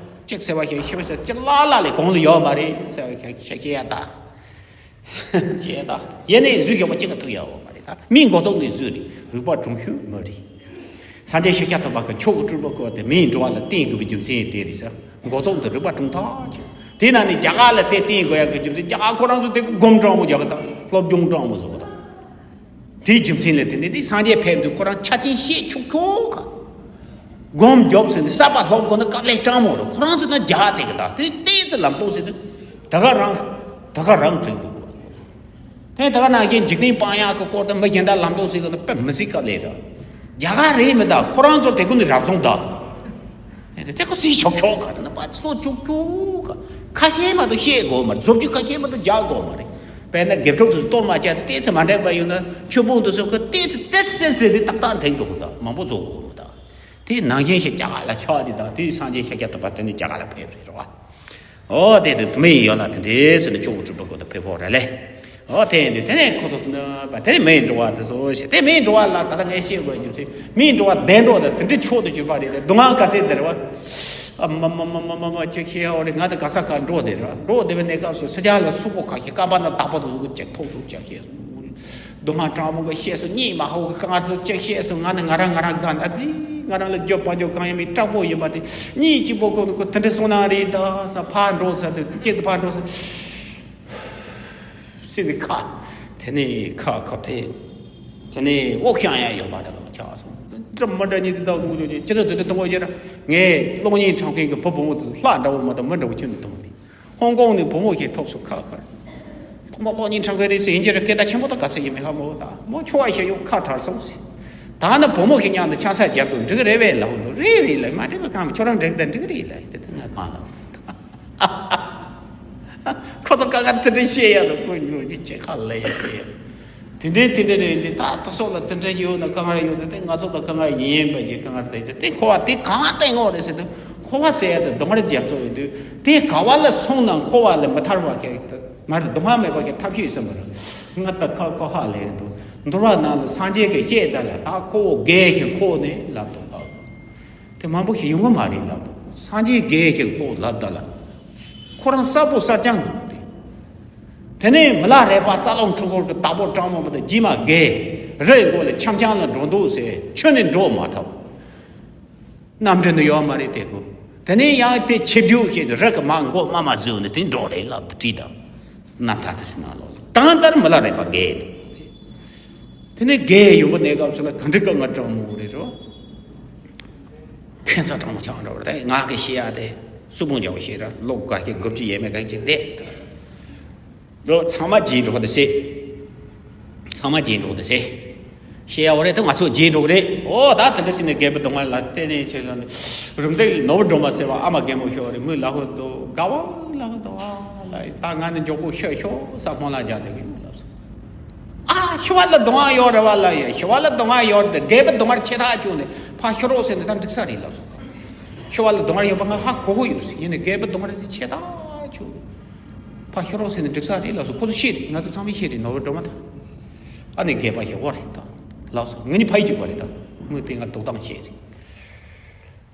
ཅིག་ཟེར་བ་ཞིག་ཤོད་ཤོད་ཅིག་ལ་ལ་ལས་གོང་ལ་ཡོད་མ་རེད་ཟེར་བ་ཞིག་ཤ་ཤེ་ཡ་ད། ཅེས་ད། ཡེ་ནས་བཟོས་ཡོད་པ་གཅིག་ག་ཐུག་ཡོད་མ་རེད་ད། མིའི་འགོ་ཐོག་ནས་བཟོས་རེད། རིག་པ་གྲུང་ཤོས་མ་རེད། སངས་རྒྱས་ཤཱཀྱ་ཐུབ་པ་གི་མཆོག་གི་སྤྲུལ་པ་བསྐོས་ཏེ་མིའི་འགྲོ་བ་ལ་བསྟན་དགོས་པའི་རྒྱུ་མཚན་དེ་རེད་ཟེར། འགོ་ཐོག་ཏུ་རིག་པ་གྲུང་ཐག་ཆོད། དེ་ན་ནི་རྒྱ་གར་ལ་དེ་བསྟན་དགོས་ཡག་གི་རྒྱུ་མཚན་རྒྱ་གར་ཁོ་རང་ཚོ་དེ་སྒོམ་སྤྲང་པོ་རྒྱག་གི་དང་སློབ་སྦྱོང་སྤྲང་པོ་བཟོ་གི་དང་། དེའི་རྒྱུ་མཚན་ལས་དེ་ནི་དེ་སངས་རྒྱས་ཕེབས་དུས་ཁོ་རང་ཆ་རྐྱེན་ཤེས་ཆོག་ཆོག་ག་སྒོམ་རྒྱོབ་ཟེར་ནས་གསར་པ་སློབ་དགོས་ན་དཀའ་ལས་སྤྲང་མོ་རེད། ཁོ་རང་ཚོ་ན་རྒྱ་དེ་གི་དང་དེ་ཏོག་ཙམ་ལམ་སྟོན་ཟེར་དུས་ད་ག་རང་ད་ག་རང་དྲན་འགྲོ་གི་རེད། དེ་ད་ག་ནང་བཞིན་འཇིག་རྟེན་སྤང་ཡག་གི་སྐོར་དུ་མི་གཞན་དག་ལམ་སྟོན་ཟེར་གི་ན་དཔེ་མི་སྲིད་དཀའ་ལས་རེད། རྒྱ་གར་རེད་མི་གདའ། ཁོ་རང་ཚོར་དེ་ཀུན་ནས་རབ་བྱུང་གདའ། དེ་ཀོ་སྲིད་ཆོག་ཆོག་ག་དེ་ན་པ་སོ་ཆོག་ཆོག་ག་ཁ་ཤས་མ་གཏོགས་བཤད་དགོས་མ་རེད། རྫོབ་རྒྱུ་ཁ་ཤས་མ་གཏོགས་རྒྱག་དགོས་མ་རེད། དཔེར་ན་དགེ་ཕྲུག་ཏུ་གཏོར་མ་བཅད་དེ་ཏོག་ཙམ་མ་འགྲིག་པ་ཡོད་ན་ཆོས་སྤོང་དུ་སོགས་ཀྱི་ཏོག་ཙམ་ཏོག་ཙམ་ཟེར་ཏེ་ཏག་ཏག་འགྲིག་འགྲོ་གི་གདའ། མང་པོ་བཟོ་དགོས་མ་གདའ། དེ་ནང་བཞིན་ཞིག་རྒྱ་གར་ལ་ཆགས་དེ་དང་དེའི་སངས་རྒྱས་ཤཱཀྱ་ཐུབ་པ་དེ་ནི་རྒྱ་གར་ལ་ཕེབས་རེད་རོ། ཨོ་དེ་དེ་དུ་མི་ཡི་ཡོད་ལ་དེ་འདྲའི་ཟེར་ནས་ཆོག་གི་གྲུབ་པ་ཀོ་ད་ཕེབས་ཕོག་ར་ལེ། ཨོ་དེ་དེ་དེ་ནས་ཁོ་ཚོ་ནི་པ་དེ་ནས་མི་ཡི་འགྲོ་བ་དེ་ཚོ་ཞེས་དེ་མི་ཡི་འགྲོ་བ་ལ་ད་ལྟ་ངས་བཤད་དགོས་རྒྱུ་ཚེ་མི་ཡི་འགྲོ་བ་བདེ་འགྲོ་དང་དེ་འདྲའི་མཆོག་ཏུ་གྱུར་པ་རེད་དེ་སྡུག་བསྔལ་ག་ཚད་དེ་རེད་བ། ཨ་མ་མ་མ་མ་མ་མ་ཅིག་ཤེས་ཡོད་རེད། ང་དེ་ག་ས་ག་འགྲོ་དེ་རེད་འགྲོ་དེ་བའི་གནས་སྐབས་སུ་སེར་སྐྱ་ལ་ཚུགས་པོ་ཁ་ཤས་སྐམ་པ་ན་དག་པོ་དུ་ཟུག་ཅིག་ཐོག་ཚུགས་ཅིག་ཤེས་སོང་། རྡོ་མ་སྤྲང་པོ་གི་བཤད་སོ་གཉིད་མ་ཧོ་གི་གང་ང་ཚོ་ཅིག་བཤད་སོ་ང་ནི་ང་རང་ང་རང་དགའ་ན་ཙི་ང་རང་ལ་རྒྱོབ་པ་རྒྱོབ་གང་ཡང་མི་དྲག་པོ་ཡིན་པ་དེ་གཉིད་གཅིག་པོ་ཁོ་ཁོ་དེ་འདྲ་སོང་ན་རེད་ད་ས་ཕར་འགྲོ་ས་དེ་གཅིག་ཏུ་ཕར་འགྲོ་ས་སི་ནི་ཁ་དེ་ནི་ཁ་ཁ་དེ་དེ་ནི་འོག་ཤང་ཡང་ཡོད་པ་འདྲ་གང་ཆགས་སོང་འདྲ་མ་འདྲ་གཉིད་དེ་ད་དགོངས་ཆོག་ཅི་ཚོ་དེ་འདྲ་གཏོང་གོ་ཡོད་ར་ངས་གློག་བརྙན་འཁྲབ་མཁན་གི་བུ་བུ་མོ་དེ་ལྷ་འདྲ་བོ་མ་གཏོགས་མི་འདྲ་བོ་ཁྱོན་ནས་མཐོང་མེད། ཧོང་ཀོང་ནས་བུ་མོ་ཞིག་ཐོབ་སོང་ཁ་ཁར། ཁོ་མོ་གློག་བརྙན་འཁྲབ་མཁན་རེད་ཟེར་ཡིན་གྱི་རེད་སྐད་གྲགས་ཆེན་པོ་དང་ག་ཚོད་ཡིན་མིན་ཧ་མ་གོ་ད་མོ་ཆུ་བ་ཞིག་ཡོད་ཁ་བྲལ་སོང་ཟེར། ད་ནི་བུ་མོ་ཞིག་མཉམ་དུ་ཆང་ས་རྒྱབ་དུས་འགྲིག་གི་རེད་པས་ལབ་འདུག་རེད་རེད་ལབ་མ་འགྲིག་པ་གང་མི་ཁྱོད་རང་འགྲིག་དང་འགྲིག་གི་རེད་ལབ་དེ་ལྟ་ན་གང་ལབ། ཁོ་ཚོ་ཀ་ཀ་དེ་འདྲ་བཤད་ཡ་དང་ཁོ་ཉོ་རྒྱུ་ཅེ་ཁ་ལས་བཤད་ཡ། དེ་འདྲའི་དེ་འདྲ་རེད་འདི་ད་ད་སོགས་ལ་དེ་འདྲ་ཡོད་ན་དཀའ་ངལ་ཡོད་ན་དེ་ང་ཚོ་ལ་དཀའ་ངལ་ཡིན་པ་ཞིག་དཀའ་ངལ་དེ་ཚོ་དེ་འཁོར་བ་དེ་གང་བསྟན་ངོ་རེད་ཟེར་དུས་འཁོར་བ་ཟེར་ཡ་དེ་གདོང་རེ་རྒྱབ་ཚོགས་ཡོད་དུས་དེ་ག་བ་ལ་སོང་ན་འཁོར་བ་ལས་མི་ཐར་བ་ཞིག་མ་རེད་གདོང་ལ་མེད་པ་ཞིག་ཐབས་ཤེས་ཡོད་ས་མ་རེད། ང་ད་ཁ་ཁོ་ཧ་ལས་འདུག་འདུལ་བ་ནང་ལ་སངས་རྒྱས་ཀྱིས་བཤད་ད་ལ་ད་ཁོ་བོ་རྒས་ཤིང་འཁོགས་ནས་ལབ་འདུག་ཨ། དེ་མང་པོ་ཞིག་ཡོང་གི་མ་རེད་ལབ་འདུག་སངས་རྒྱས་རྒས་ཤིང་འཁོགས་ལབ་ད་ལ། ཁོ་རང་གསལ་པོ་གསལ་རྐྱང་འདུག་རེད། དེ་ནས་མི་ལ་རས་པ་རྩ་རླུང་འཁྲུལ་འཁོར་གྱི་བདག་པོ་སྤྲང་མོ་བ་དང་རྗེས་མ་རྒས་རི་མགོ་ལ་འཆམ་འཆམ་ལ་འགྲོ་འདུག་ཟེར་ཁྱོན་ནས་འགྲོ་མ་ཐུབ། རྣམ་འདྲེན་དུ་ཡོད་མ་རེད་དེ་ཀོ། དེ་ནས་ཡང་དེ་ཆིབས་བསྒྱུར་བྱས་ཏེ་རི་གི་མར་མགོ་དམའ་དམའ་བཟོས་ནས་དེ་འགྲོ་རེད་ལབ་ཏུ་བྲིས་དང་། རྣམ་ཐར་དེ་ཚོའི་ནང་ལོགས་ལ་གང་ལྟར་མི་ལ་རས་པ་རྒས་འདུག་དེ་ནས་རྒས་ཡོང་གི་གནས་སྐབས་སུ་ལ་ག་འདྲི་དཀའ་ངལ་སྤྲང་མོ་རེད་རོ། ཁྱད་མཚར་སྤྲང་མོ་ཆགས་འགྲོ་བ་རེད། ང་གི་ཤེས་ཡ་དེ་སུ་ཕུང་རྒྱག་པ་ཤེས་ར་ལོ་ག་གི་དགུ་བཅུ་ཡས་མས་ག་གི་བསྡད་རེད། རོ་ཚང་མ་རྗེས་འགྲོ་དེ་ཤེས། ཚང་མ་རྗེས་འགྲོ་དེ་ཤེས། ཤེས་ཡ་བ་རེད་དེ་ང་ཚོ་རྗེས་འགྲོ་གི་རེད། ཨོ་ད་དེ་འདྲ་ཞིག་ནས་རྒད་པོ་སྡུག་བསྔལ་ལ་བལྟས་ནས་ཆེ་ལ་ནི་རུམ་བཏེག་ནོར་བུ་སྒྲོལ་མ་ཟེར་བ་ཨ་མ་རྒན་མོ་ཤོར་རེད། མོས་ལ་ཧོ་དོ་དགའ་བ་ལ་ཧོ་དོ་ཨ་ལ་ད་ང་ནི་མགྱོགས་པོ་ཤོད་ཤོག་ས་སྨོན་ལམ་རྒྱག་བསྡད་གི་ཡོད་ལབ་སོང་། ཨ་ཤི་བ་ལ་སྡུག་བསྔལ་ཡོད་རེད་བ་ལ་ཡ་ཤི་བ་ལ་སྡུག་བསྔལ་ཡོད་རེད་དེ་རྒད་པོ་སྡུག་བསྔལ་ཆེ་ཐག་ཆོད་ནས་ཕར་ཤི་རོགས་ཟེར་ནས་ད་འགྲིག་ས་རེད་ལབ་སོང་། ཤི་བ་ལ་སྡུག་བསྔལ་ཡོད་པ་ང་ཧ་གོ་གི་ཡོད་ཟེར་ཡིན་ནས་རྒད་པོ་སྡུག་བསྔལ་ཆེ་ཐག་ཆོད་ནས་ཕར་ཤི་རོགས་ཟེར་ནས་འགྲིག་ས་རེད་ལབ་སོང་། ཁོ་ཚོ་ཤེས་རེད། ང་ཚོ་ཚང་མས་ཤེས་རེད། ནོར་བུ་སྒྲོལ་མ་དང་ཨ་ནི་རྒད་པ་ཞིག་ཡོད་རེད་ད་ལབ་སོང་། ང་གཉིས་ཕ་ཡུལ་གཅིག་པ་རེད་ད། དངོས་དེ་ང་འདུག་སྟངས་ཤེས་རེད།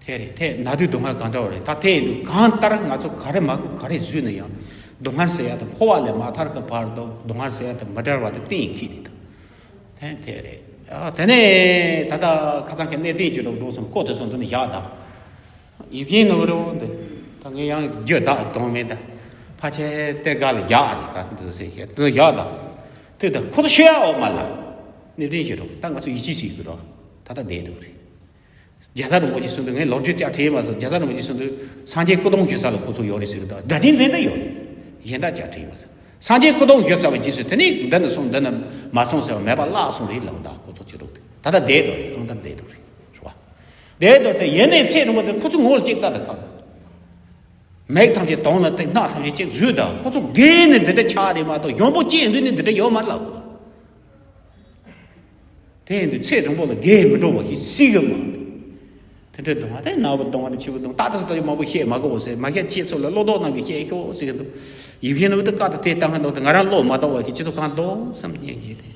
དེ་རེད་དེ་ན་དུས་སྡུག་བསྔལ་གང་འདྲ་བ་རེད་ད། དེ་ཡིན་དུས་གང་ལྟར་ང་ཚོ་ག་རེ་མ་དགོས་ག་རེ་བཟོས་ན་ཡང་སྡུག་བསྔལ་ཟེར་ཡ་དང་འཁོར་བ་ལས་མ་ཐར་གི་བར་དུ་སྡུག་བསྔལ་ཟེར་ཡ་དང་མི་བྲལ་བ་དེ་གཏན་ཡིན་ཁྱི་རེད་ད། དེ་དེ་རེད། ཨ་དེ་ནས་ད་ལྟ་ཁ་སང་ཁྱེད་གནས་བརྟན་གྱི་རོགས་འགྲོ་སོང་ཀོ་དེ་སོང་དུ་ནས་བཞག་ད། ཡིབ་ཡིན་ནོ་རེད་འདི། ད་ངས་ཡང་རྒྱུ་བདག་གཏོང་མེད་ད། ཕ་ཆེ་གཏེར་སྒར་ལ་བཞག་རེད་ད་འདི་ཟེར་ཡ་དེ་བཞག་ད། དེ་ད་ཁོ་ཚོ་ཤེས་ཡ་འོ་མ་ལ། གནས་བརྟན་གྱི་རོགས་ད་ང་ཚོ་ཡིད་ཆེས་བྱེད་དགོས་རོགས་ད་ལྟ་བསྡད་འདུག་རེད། རྒྱལ་ཚབ་རིན་པོ་ཆེ་གསུང་དུས་ངས་ལོ་རྒྱུས་ཅག་བྲིས་མ་སོང་། རྒྱལ་ཚབ་རིན་པོ་ཆེ་གསུང་དུས་སངས་རྒྱས་སྐུ་གདུང་ཞུ་ས་ལ་ཁོ་ཚོ་ཡོད་རེད་ཟེར་གི་འདུག་སྒྲ་གཅན་འཛིན་ད་ཡོད་རེད། གཞན་དག་ཅག་བྲིས་མ་སོང་། སངས་རྒྱས་སྐུ་གདུང་ཞུ་ས་བ་རྗེས་སུ་དེ་ནས་འདི་ནས་སོང་འདི་ནས་མ་སོང་ཟེར་བ་མེད་པ་བརླག་སོང་རེད་ལབ་ད་ཁོ་ཚོ་ཅི་རོགས་དེ་ད་ལྟ་བསྡད་འདུག་རེད། གང་ལྟར་བསྡད་འདུག་རེད་རེད་བ། བསྡད་འདུག་དེ་ཡེ་ནས་ཚེ་རིང་པོ་དེ་ཁོ་ཚོ་ངོ་ལ་གཅིག་ལྟ་དང་གང་། མིག་ཐམས་ཅད་གདོང་ལ་བཏེག་སྣ་ཐམས་ཅད་གཅིག་བཟོས་ད་ཁོ་ཚོ་རྒས་ནས་འདི་འདྲ་ཆགས་རེད་མ་གཏོགས་ཡོང་པོ་སྐྱེས་འདུག་ནས་འདི་འདྲ་ཡོད་མ་རེད་ལབ་ཁོ་ཚོ། དེ་ཡིན་དུས་ཚེ་རིང་པོ་ལ་རྒས་མི་འགྲོ་བ་ཞིག་སྲིད་གི་མ་རེད། དེ་འདྲའི་སྡུག་བསྔལ་དེ་ནག་པོ་སྡུག་བསྔལ་ཆེ་པོ་སྡུག་ད་ལྟ་སོ་ད་ཡོད་མང་པོ་བཤད་མ་དགོས་པ་ཟེར་མ་བཤད་ཁྱེད་ཚོ་ལ་བློ་ལྡོག་རྣམས་ཀྱིས་བཤད་ཤོག་ཟེར་གི་འདུག་ཡིད་བཞིན་ནོར་བུ་དེ་བཀའ་དང་དེ་བཏང་གི་འདུག་དེ་ང་རང་བློ་མ་ལྡོག་པ་ཞིག་ཁྱེད་ཚོ་གང་ལྡོག་བསམ་ཉན་གྱི་དེ།